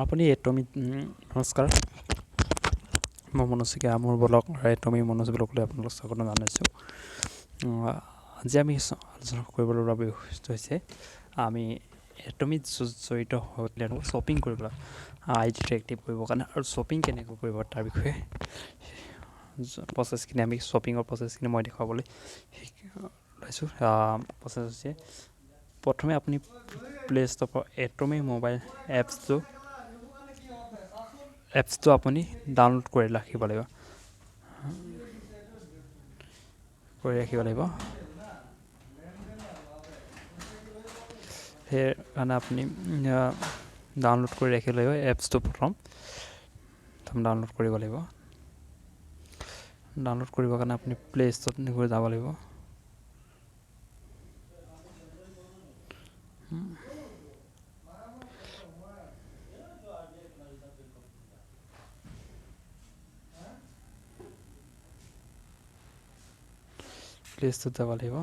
আপুনি এটমি নমস্কাৰ, মই মনোজ শইকীয়া, মোৰ ব্লগ এটমি মনোজ ব্লগলৈ আপোনালোক স্বাগতম জনাইছোঁ। আজি আমি আলোচনা কৰিবলৈ লোৱা বিষয়টো হৈছে আমি এটমিত জড়িত হৈ শ্বপিং কৰিবলৈ আই ডিটো এক্টিভ কৰিবৰ কাৰণে আৰু শ্বপিং কেনেকৈ কৰিব তাৰ বিষয়ে প্ৰচেছখিনি, আমি শ্বপিঙৰ প্ৰচেছখিনি মই দেখুৱাবলৈ ওলাইছোঁ। প্ৰচেছ হৈছে প্ৰথমে আপুনি প্লে' ষ্ট'ৰৰ পৰা এটমি মোবাইল এপছটো আপুনি ডাউনলোড কৰি ৰাখিব লাগিব, সেইকাৰণে আপুনি ডাউনলোড কৰি ৰাখিব লাগিব এপছটো। প্ৰথম ডাউনলোড কৰিব লাগিব। ডাউনলোড কৰিবৰ কাৰণে আপুনি প্লে' ষ্ট'ৰত গৈ যাব লাগিব। প্লে' ষ্ট'ৰত যাব লাগিব,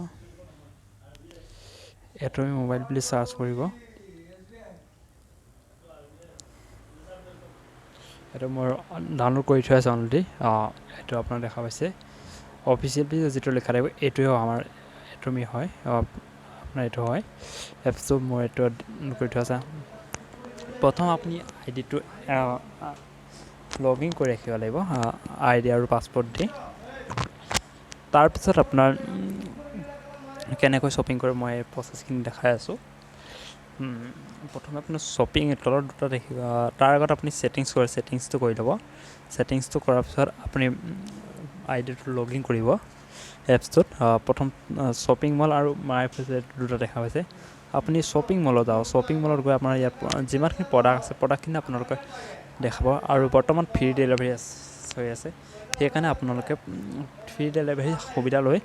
এটমি মোবাইল বুলি চাৰ্চ কৰিব। এইটো মোৰ ডাউনলোড কৰি থোৱা আছে অলৰেডি, এইটো আপোনাৰ দেখা পাইছে। অফিচিয়েল পেজ যিটো লিখা থাকিব এইটোৱে আমাৰ এটমি হয়, আপোনাৰ এইটো হয় এপছটো, মোৰ এইটো কৰি থোৱা আছে। প্ৰথম আপুনি আই ডিটো লগ ইন কৰি ৰাখিব লাগিব, আই ডি আৰু পাছৱৰ্ড দি। তাৰপিছত আপোনাৰ কেনেকৈ শ্বপিং কৰে মই প্ৰচেছখিনি দেখাই আছোঁ। প্ৰথমে আপোনাৰ শ্বপিং তলত দুটা দেখিব, তাৰ আগত আপুনি ছেটিংছ কৰে, ছেটিংছটো কৰি ল'ব। ছেটিংছটো কৰাৰ পিছত আপুনি আই ডিটো লগ ইন কৰিব এপছটোত। প্ৰথম শ্বপিং মল আৰু মাই ফেচেট দুটা দেখা পাইছে। আপুনি শ্বপিং মলত যাওক, শ্বপিং মলত গৈ আপোনাৰ ইয়াত যিমানখিনি প্ৰডাক্ট আছে প্ৰডাক্টখিনি আপোনালোকে দেখাব। আৰু বৰ্তমান ফ্ৰী ডেলিভাৰী হৈ আছে, সেইকাৰণে আপোনালোকে ফ্ৰী ডেলিভাৰী সুবিধা লৈ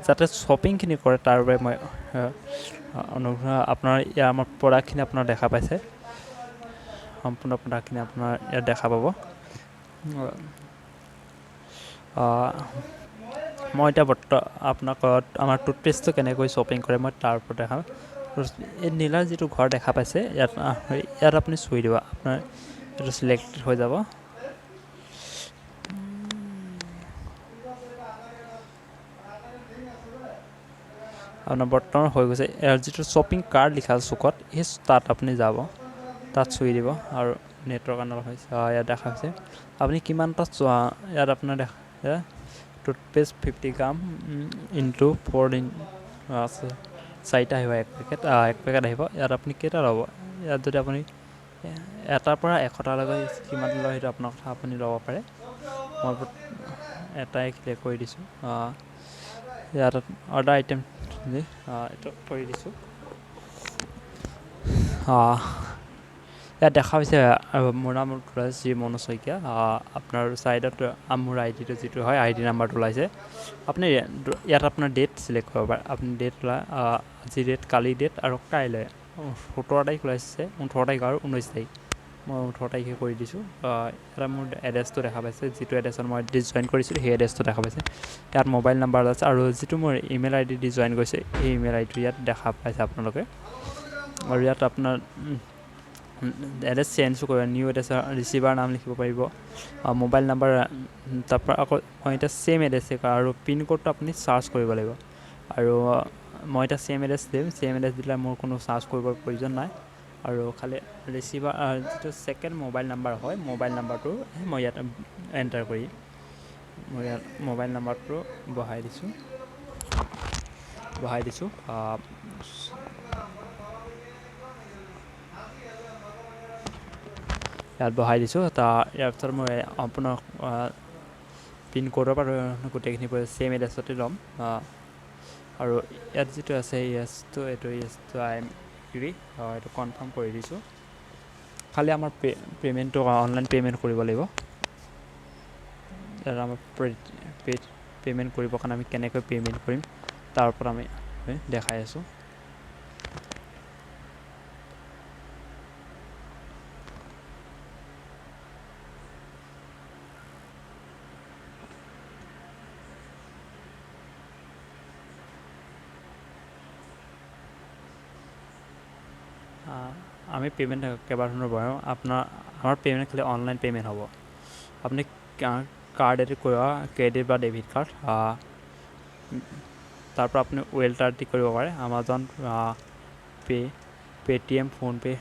যাতে শ্বপিংখিনি কৰে তাৰ বাবে মই অনুগ্ৰহ। আপোনাৰ ইয়াৰ আমাৰ প্ৰডাক্টখিনি আপোনাৰ দেখা পাইছে, সম্পূৰ্ণ প্ৰডাক্টখিনি আপোনাৰ ইয়াত দেখা পাব। মই এতিয়া আপোনাক আমাৰ টুথপেষ্টটো কেনেকৈ শ্বপিং কৰে মই তাৰ ওপৰত দেখাম। এই নীলা যিটো ঘৰ দেখা পাইছে ইয়াত, ইয়াত আপুনি চুই দিব, আপোনাৰ এইটো চিলেক্ট হৈ যাব। আপোনাৰ বৰ্তমান হৈ গৈছে। ইয়াৰ যিটো শ্বপিং কাৰ্ট লিখা আছে চুকত, সেই তাত আপুনি যাব, তাত চুই দিব। আৰু নেটৱৰ্ক অলপ হৈছে, ইয়াত দেখা হৈছে আপুনি কিমানটা ইয়াত আপোনাৰ দেখা টুথপেষ্ট 50 গ্ৰাম ইনটু 4 দিন আছে, চাৰিটা আহিব, এক পেকেট আহিব। ইয়াত আপুনি কেইটা ল'ব, ইয়াত যদি আপুনি এটাৰ পৰা 100টালৈকে কিমান লয় সেইটো আপোনাৰ কথা, আপুনি ল'ব পাৰে। মই এটাই ক্লিক কৰি দিছোঁ। ইয়াত অৰ্ডাৰ আইটেম এইটো কৰি দিছোঁ। ইয়াত দেখা পাইছে মোৰ নাম শ্ৰী মনোজ শইকীয়া। আপোনাৰ ছাইডত মোৰ আই ডিটো যিটো হয় আই ডি নাম্বাৰটো ওলাইছে। আপুনি ইয়াত আপোনাৰ ডেট চিলেক্ট কৰিব পাৰে। আপুনি ডেট ওলাই আজি ডেট, কালি ডেট আৰু কাইলৈ 17 তাৰিখ ওলাইছে, 18 তাৰিখ আৰু 19 তাৰিখ। মই 18 তাৰিখে কৰি দিছোঁ। ইয়াত মোৰ এড্ৰেছটো দেখা পাইছে, যিটো এড্ৰেছত মই জইন কৰিছিলোঁ সেই এড্ৰেছটো দেখা পাইছে। ইয়াত মোবাইল নাম্বাৰ আছে আৰু যিটো মোৰ ইমেইল আই ডি দি জইন কৰিছে সেই ইমেইল আই ডিটো ইয়াত দেখা পাইছে আপোনালোকে। আৰু ইয়াত আপোনাৰ এড্ৰেছ চেঞ্জো কৰিব, নিউ এড্ৰেছ, ৰিচিভাৰ নাম লিখিব পাৰিব, মোবাইল নাম্বাৰ। তাৰপৰা আকৌ মই এতিয়া ছেইম এড্ৰেছে কৰা আৰু পিনক'ডটো আপুনি চাৰ্চ কৰিব লাগিব। আৰু মই এতিয়া ছেইম এড্ৰেছ দিম, ছেইম এড্ৰেছ দিলে মোৰ কোনো চাৰ্চ কৰিবৰ প্ৰয়োজন নাই। আৰু খালি ৰিচিভাৰ যিটো ছেকেণ্ড মোবাইল নাম্বাৰ হয়, মোবাইল নাম্বাৰটো মই ইয়াত এণ্টাৰ কৰি মই ইয়াত মোবাইল নাম্বাৰটো বহাই দিছোঁ, ইয়াত বহাই দিছোঁ। ইয়াৰ পিছত মই আপোনাৰ পিনক'ডৰ পৰা গোটেইখিনি ছেইম এড্ৰেছতে ল'ম। আৰু ইয়াত যিটো আছে য়েছটো, এইটো য়েছটো I am agri, এইটো কনফাৰ্ম কৰি দিছোঁ। খালি আমাৰ পে'মেণ্টটো অনলাইন পে'মেণ্ট কৰিব লাগিব। ইয়াত আমাৰ পে'মেণ্ট কৰিবৰ কাৰণে আমি কেনেকৈ পে'মেণ্ট কৰিম তাৰ ওপৰত আমি দেখাই আছোঁ। আমি পে'মেণ্ট কেইবা ধৰণৰ পাৰোঁ। আপোনাৰ আমাৰ পে'মেণ্ট খালি অনলাইন পে'মেণ্ট হ'ব। আপুনি কাৰ্ডেদি কৰিব, ক্ৰেডিট বা ডেবিট কাৰ্ড। তাৰপৰা আপুনি ৱেল্টাৰ দি কৰিব পাৰে, আমাজন পে', পে'টিএম, ফোনপে'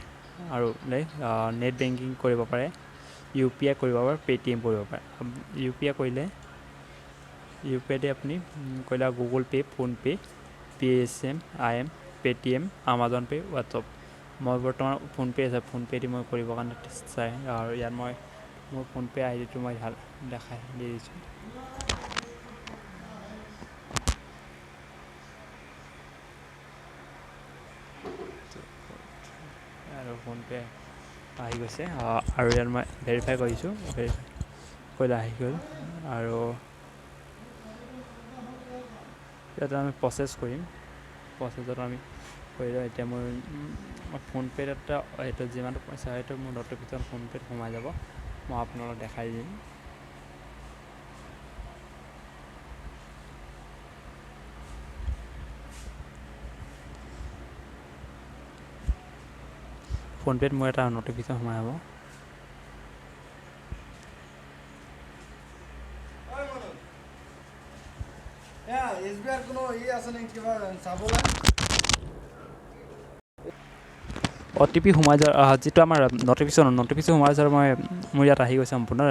আৰু নেট বেংকিং কৰিব পাৰে, ইউ পি আই কৰিব পাৰে, পে'টিএম কৰিব পাৰে। ইউ পি আই কৰিলে ইউ পি আই দি আপুনি কৰিলে Google Pay, PhonePe', P S M I M, Paytm, Amazon Pay', WhatsApp. মই বৰ্তমান ফোনপে' আছে, ফোনপে' দি মই কৰিবৰ কাৰণে চাই আৰু ইয়াত মই মোৰ ফোনপে' আই ডিটো মই দেখাই দি দিছোঁ। আৰু ফোনপে' আহি গৈছে আৰু ইয়াত মই ভেৰিফাই কৰিছোঁ, ভেৰিফাই কৰিলে আহি গ'ল। আৰু ইয়াত আমি প্ৰচেছ কৰিম, প্ৰচেছত আমি কৰিলোঁ। এতিয়া মই ফোনপে'ত এটা এইটো যিমানটো পইচা সেইটো মোৰ ন'টিফিকেশ্যন ফোনপে'ত সোমাই যাব, মই আপোনালোকক দেখাই দিম। ফোনপে'ত মোৰ এটা ন'টিফিকেশ্যন সোমাই যাব। অ' টি পি সোমাই যোৱাৰ যিটো আমাৰ ন'টিফিকেশ্যন সোমাই যোৱাৰ মই মোৰ ইয়াত আহি গৈছে সম্পূৰ্ণ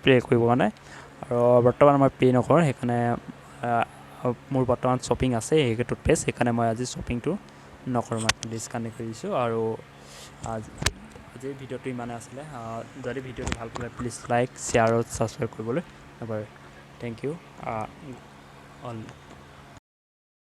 পে' কৰিব কাৰণে। আৰু বৰ্তমান মই পে' নকৰোঁ, সেইকাৰণে মোৰ বৰ্তমান শ্বপিং আছে সেইটোত পেজ, সেইকাৰণে মই আজি শ্বপিংটো নকৰোঁ, মই ডিছকানেক্ট কৰি দিছোঁ। আৰু আজিৰ ভিডিঅ'টো ইমানেই আছিলে। যদি ভিডিঅ'টো ভাল পালে প্লিজ লাইক, শ্বেয়াৰ আৰু ছাবস্ক্ৰাইব কৰিবলৈ নাপাহৰিব। Thank you all.